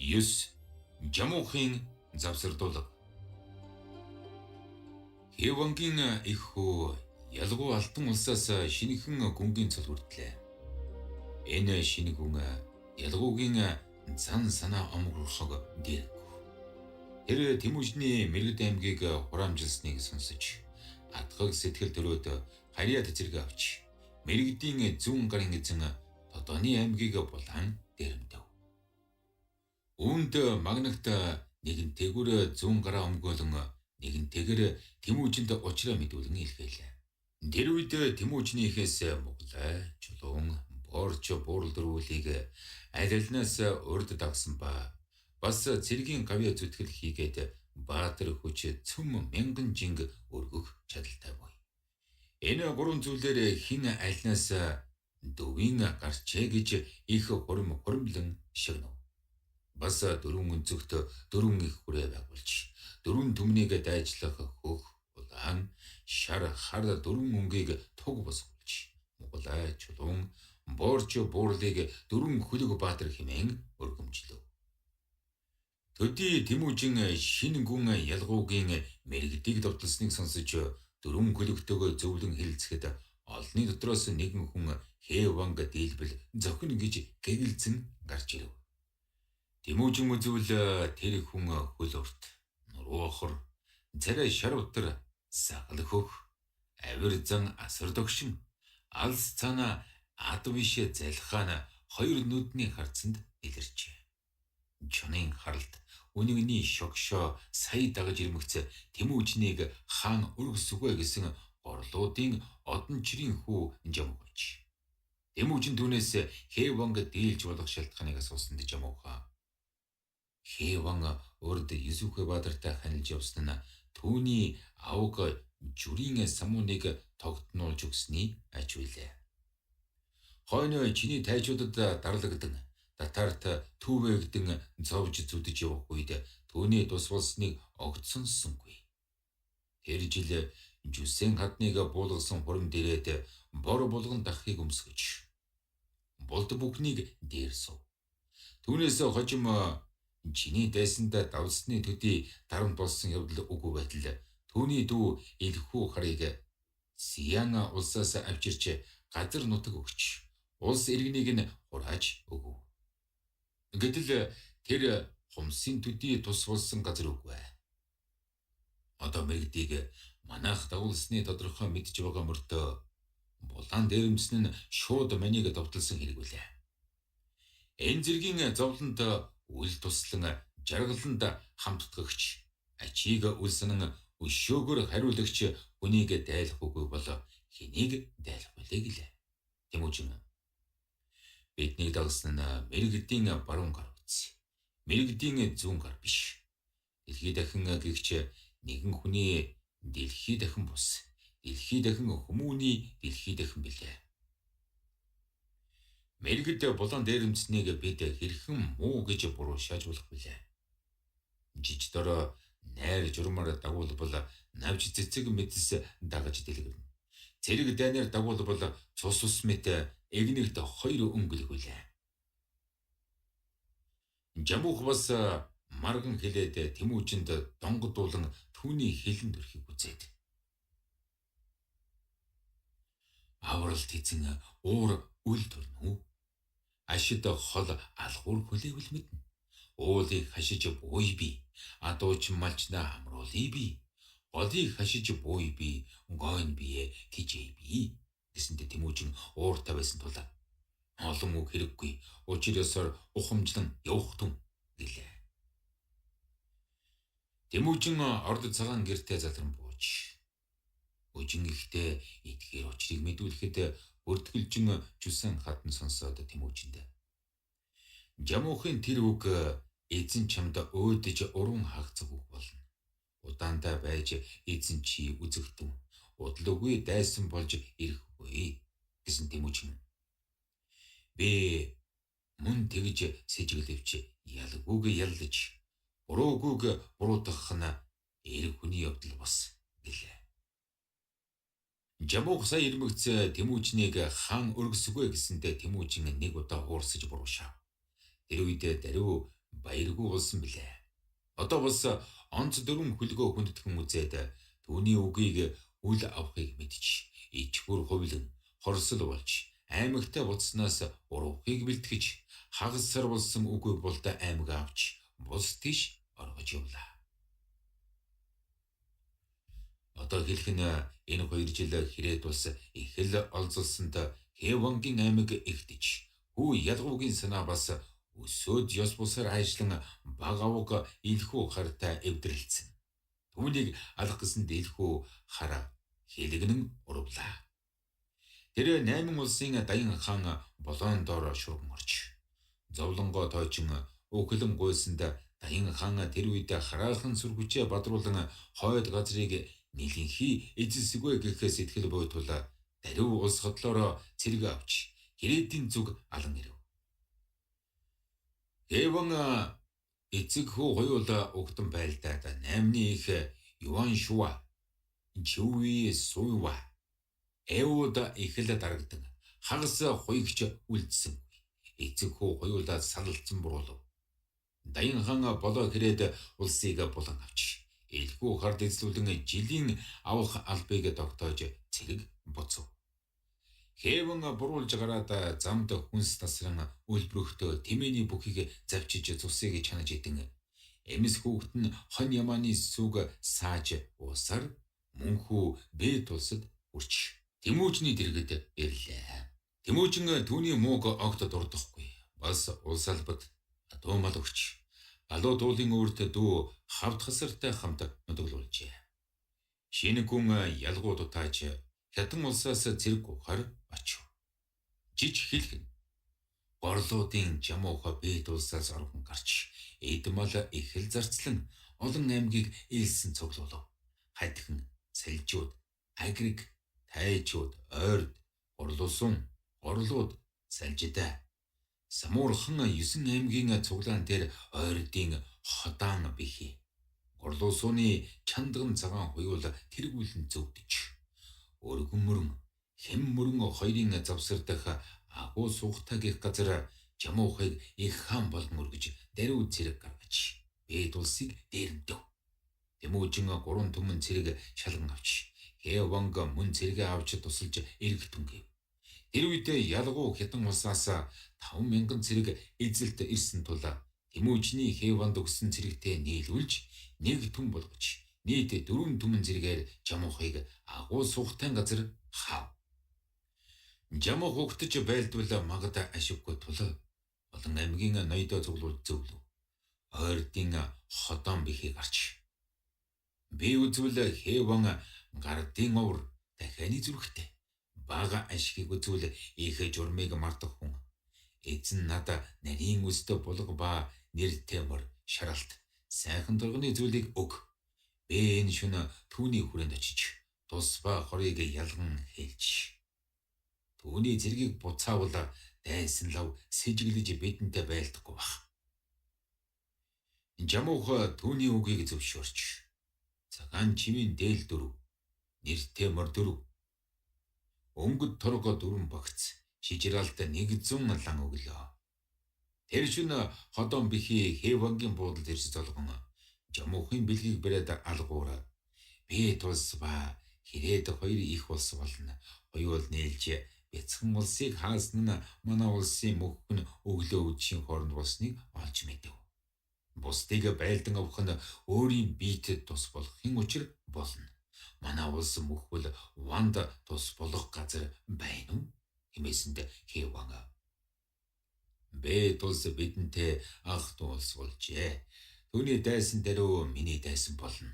9. Жамуухын завсардуулга. Хэвангийн их хүү Ялгуу Алтан улсаас шинэхэн гүнгийн цол хүртлээ. Энэ шинэ гүн Ялгуугийн зан санаа омгорхог дэрэггүй. Тэр Тэмүүжний Мэргэд аймгийг хураамжилсныг сонсож атгаг сэтгэл төрөөд харьяа цэцэрэг авч Мэргэдийн зүүн гарын эзэн Тодооны аймгийг булан дэрэмдэв. Үүнд магнагт нэгэнтэйгүр зүүн гараа өмгөөлөн нэгэнтэйгэр Тэмүүжинд учраа мэдүүлэн илгээлээ. Тэр үед Тэмүүжнийхээс Муглай, Чулуун, Борч, Буурал дөрвөлийг аль альнаас урд дагсан ба бас цэргийн гавьяа зүтгэл хийгээд баатар хүч цөм мянган жинг өргөх чадалтай буй. Энэ гурван зүйлээр хэн альнаас дөвийн гарчээ гэж их хурим хуримлан шагнав. Бас дөрвөн өнцөгт дөрвөн их хүрээ байгуулж дөрвөн түмнийг дайжлах хөх, улаан, шар, хар дөрвөн өнгийг туг босгуулж Муглай, Чулуун, Боорч, Буурлыг дөрвөн хөлөг баатар хэмээн өргөмжлөв. Төдий Тэмүүжин шинэ гүн Ялгуугийн мэргэдийг довтолсныг сонсож дөрвөн хөлөгтөөгөө зөвлөн хэлэлцэхэд олонний дотроос нэгэн хүн Хэванг дийлбэл зохино гэж гэгэлзэн гарч ирэв. Тэмүүжин үзвэл тэр хүн хөл урт, нуруу охор, царай шар утар, сагал хөх, авир зан асар догшин, алс цаана ад биш залхаан хоёр нүдний харцанд илэрчээ. Чонын харалт үнэгний шогшоо сая дагаж ирмэгц Тэмүүжнийг хаан өргөсгөө гэсэн горлуудын одон чирийн хүү Жамугаж. Тэмүүжин түүнээс Хэванг дийлж болох шалтгааныг асуусанд Жамуха Хэван урд Есүхэ Баатартай ханилж явсан нь түүний авга жүрийн самууныг тогтнуулж өгсөний ач билээ. Хойно чиний тайчуудад дарлагдан татарт түүвэгдэн зовж зүдэж явах үед түүний тус болсныг огт сонссонгүй. Тэр жил жүсэн хадныг буулгасан хурим дээрээд бор булган дахыг өмсгөж булд бүхнийг дээр сув. Түүнээс хожим чиний дайсандаа давсны төдий дарамт болсон явдал үгүй байтал түүний дүү Элхүү харыг Сиян улсаас авчирч газар нутаг өгч улс иргэнийг нь хурааж өгөв. Гэтэл тэр хумсын төдий тус болсон газар үгүй. Одоо мэргэдийг манайх дагуулсны тодорхой мэдж байгаа мөртөө булан дээрэмдсэн нь шууд манийг довтолсон хэрэг билээ. Энэ зэргийн зовлонд үл туслан жаргаланд хамтдагч ачийг үл санан өшөөгөр хариулагч хүнийг дайлах үгүй бол хэнийг дайлах вүлээ гэлээ. Тэмүүжин биднийг дагсан нь мэргэдийн баруун гар үз. Мэргэдийн зүүн гар биш. Дэлхий дахин гихч нэгэн хүний дэлхий дахин бус. Дэлхий дахин хүмүүний дэлхий дахин билээ. Мэргэд булан дээрэмдсэнийг бид хэрхэн муу гэж буруу шааж болох билээ. Жиж дорой найр журмаар дагуулбал навж цэцэг мэдс дагаж дэлгэрнэ. Цэрэг дайнаар дагуулбал цус ус мэт эгнэгт хоёр өнгөлөх билээ. Жамуух бас марган хэлээд Тэмүүжинд донгодуулан түүний хэлэн төрхийг үзээд авралт эзэн уур үл төрнө үү? Ашид хол алгуур хүлээвэл мэднэ. Уулыг хашиж бууй би, адууч малчнаа хамруулъя би. Голыг хашиж бууй би, гойн бие тижээ би гэсэндээ Тэмүүжин ууртай байсан тул олон үг хэрэггүй. Учир ёсоор ухамжлан явах түн гэлээ. Тэмүүжин орд цагаан гэртээ залран бууж өжин ихтэй эдгээр учрыг мэдүүлэхэд бүртгэлжин жүсэн хатан сонсоод Тэмүүжинд Жамуухын тэр үг эзэн чамд өөдөж уран хагцаг үг болно. Удаандаа байж эзэн чи үзэгтэн удалгүй дайсан болж ирэхгүй гэсэн Тэмүүжин. Би мөн тэгж сэжиглэвч ялгүйг яллаж буруугүйг буруутгах нь эрг хүний явдал бас гэлээ. Жамуух сая ирмэгц Тэмүүжнийг хаан өргөсгөө гэсэндээ Тэмүүжин нэг удаа хуурсаж буруушаав. Тэр үед даруй баяргүй болсон билээ. Одоо бас онц дөрвөн хөлгөө хүндэтгэн үзээд түүний үгийг үл авахыг мэдж ичгүр хувилан хорсол болж аймагтай буцснаас урвахыг бэлтгэж хагас сар болсон үгүй булда аймаг авч бус тийш оргож явлаа. Одоо хэлэх нь энэ 2 жил хэрээд бас их л олзолсонд Хэвангийн аймаг ихтэж хүү ялгуугийн санаа бас өсөөд ёс бусаар ажиллан баг аваг илхүү хартай эвдрэлцэн. Түүнийг алах гэсэн дэлхүү хараа хэлэгнэн урвлаа. Тэр 8 улсын даян хаан болоон доор шурган орж зовлонгоо тойчин өөхлөн гуйсанд даян хаан тэр үед хараахан сүргүчээ бадруулан хойд газрыг нэлэнхий эзэлсгүй гэх сэтгэл буйтул даруй улс хотлороо цэрэг авч хэрээдийн зүг алан ирэв. Хэвэн эцэг хүү хоёул угтан байлдаад 8-ны их Юан Шуа, Чүви Суйва, Эуд их л дарагдан хагас хуйгч үлдсэнгүй. Эцэг хүү хоёулаа салалцсан буруулав. Даян хаан болоо хэрээд улсыг булан авч элхүү хард эзлүүлэн жилийн авах албыг тогтоож цэрэг буцав. Хэвэн буруулж гараад замд хүнс тасран үлбрөхтөө тэмээний бүхийг завчиж цусыг чанаж идэн эмис хүүхэд нь хонь ямааны сүг сааж уусаар мөнхүү Бэт улсад хүрч Тэмүүжний дэргэд ирлээ. Тэмүүжин түүний мууг огт дурдахгүй. Бас улс албад дуумал өгч галуу дуулын өөрт дүү хавд хасартай хамт нутаглуулжээ. Шинэ гүн ялгуу дутааж хятан улсаас цэрэг гуйхаар очив. Жиж хэлэх нь горлуудын жамууха Бэт улсаас оргон гарч эд мал их л зарцлан олон аймгийг элсэн цуглуулв. Хадхан, салжууд, агрик, тайчууд, ойрд, горлуусан, горлууд, салжидаа. Самуурхан 9 аймгийн цуглаан дээр ойрдын ходаан бихи. Горлуусууны чандган цагаан хуйуул тэргүүлэн зөвдөж. Өргөн мөрөн, хэм мөрөн хоёрын завсар дах агуу сухтаа гих газар жамуухыг их хаан болгон өргөж даруй цэрэг гаргаж Бэт улсыг дээрэмдэв. Тэмүүжин 3 түмэн цэрэг шалган авч Хэванг мөн цэргээ авч тусалж эргэх түнгэв. Тэр үедээ ялгуу хятан улсаас 5000 цэрэг эзэлт ирсэн тул Тэмүүжний Хэванд өгсөн цэрэгтэй нийлүүлж нэг түн болгож нийт 4 түмэн зэрэгээр жамуухыг агуу сухтайн газар хаав. Жамуух угтаж байлдвал магад ашиггүй тул олон аймгийн ноёдоо цуглуулж зөвлөв. Ойрдын ходоон бихийг гарч. Би үзвэл Хэван гардын овр дахианы зүрхтэй. Бага ашигыг үзвэл их журмыг мартах хүн. Эзэн надад нарийн өстө булга ба нэртэй мөр шаралт сайхан дурганы зүйлийг өг. Би энэ шөнө түүний хүрээнд очиж тус ба хорыг ялган хэлж. Түүний зэргийг буцаавал дайсан лав сэжиглэж бидэнтэй байлдахгүй бах. Жамуух түүний үгийг зөвшөөрч цагаан чимийн дээл дөрөв, нэртэй мөр дөрөв, өнгөд торго дөрвөн багц, шижиралд 100 лан өглөө. Тэр шөнө ходоон бихи Хэвангийн буудалд ирж золгон жамуухын бэлгийг бариад алгуур би тулс ба хэрээд хоёр их улс болно. Хоёул нээлж бяцхан улсыг хаасан нь манай улсын мөнх нь өглөө үдшийн хооронд болсныг олж мэдэв. Бусдыг байлдан авах нь өөрийн биетэд тус болохын учир болно. Манай улс мөхвөл ванд тус болох газар байна уу? Хэмээсэнд Хэван. Бэт улс бидэнтэй ах дүү улс болжээ. Түүний дайсан даруй миний дайсан болно.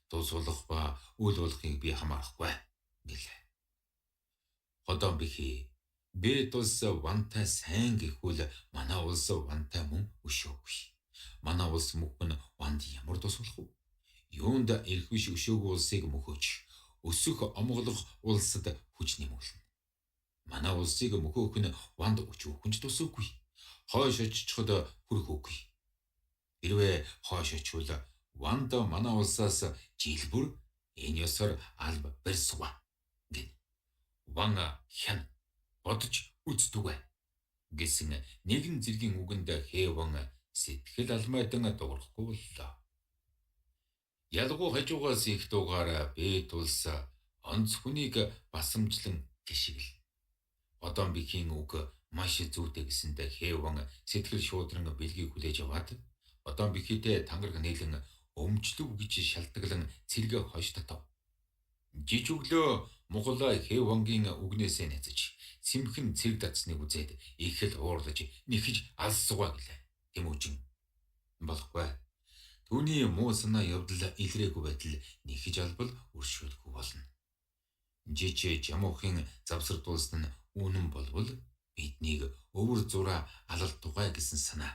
Тус болох ба үл болохыг би хамаарахгүй гэлээ. Ходоон бихи Бэт улс вантай сайн гэхүүл манай улс вантай мөн өшөөгүй. Манай улс мөхөн ванд ямар тус болох вэ? Юунд эрх биш өшөөгүй улсыг мөхөөж өсөх омголох улсад хүч нэмүүлнэ. Манай улсыг мөхөөх нь ванд өчөөхөн ч тусаагүй. Хойш очичход хүрэх үгүй. Хэрвээ хойш очивол ванд манай улсаас жил бүр энэ ёсоор алба барьсва гэн. Ван хян бодож үздүгэ гэсэн нэгэн зэргийн үгэнд Хэван Сэтгэл алмайдан дуурахгүй боллоо. Ялгуу хажуугаас их дуугаар бэт улс онц хүнийг басамжлан гიშгэл. Одон бихийн үг маш зүйтэй гэсэндээ Хэван сэтгэл шуудран бэлгийг хүлээж аваад Одон бихийтэй тангараг нийлэн өмчлөв гэж шалтгаглан цэргээ хойш татав. Жиж өглөө Моголой Хэвангийн үгнээсээ няцаж сэмхэн цэрэг татсныг үзээд их л уурлаж нэхэж алсугаа гэлээ. Тэмүүжин болохгүй. Түүний муу санаа явдал илрээгүй байтал нэхэж албал өршөөлгүй болно. Жиж Жамуухын завсардуулсан нь үнэн болвол биднийг өвөр зураа алалтугай гэсэн санаа.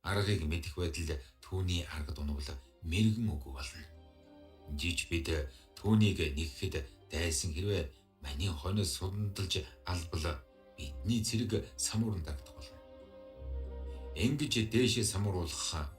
Аргыг мэдэх байдал түүний аргад унвал мэрэгэн үгүй болно. Жиж бид түүнийг нэгхэд дайсан хэрвээ маний хойноос сундалж албал бидний цэрэг самуурн дагдах болно. Ингэж дээшээ самууруулах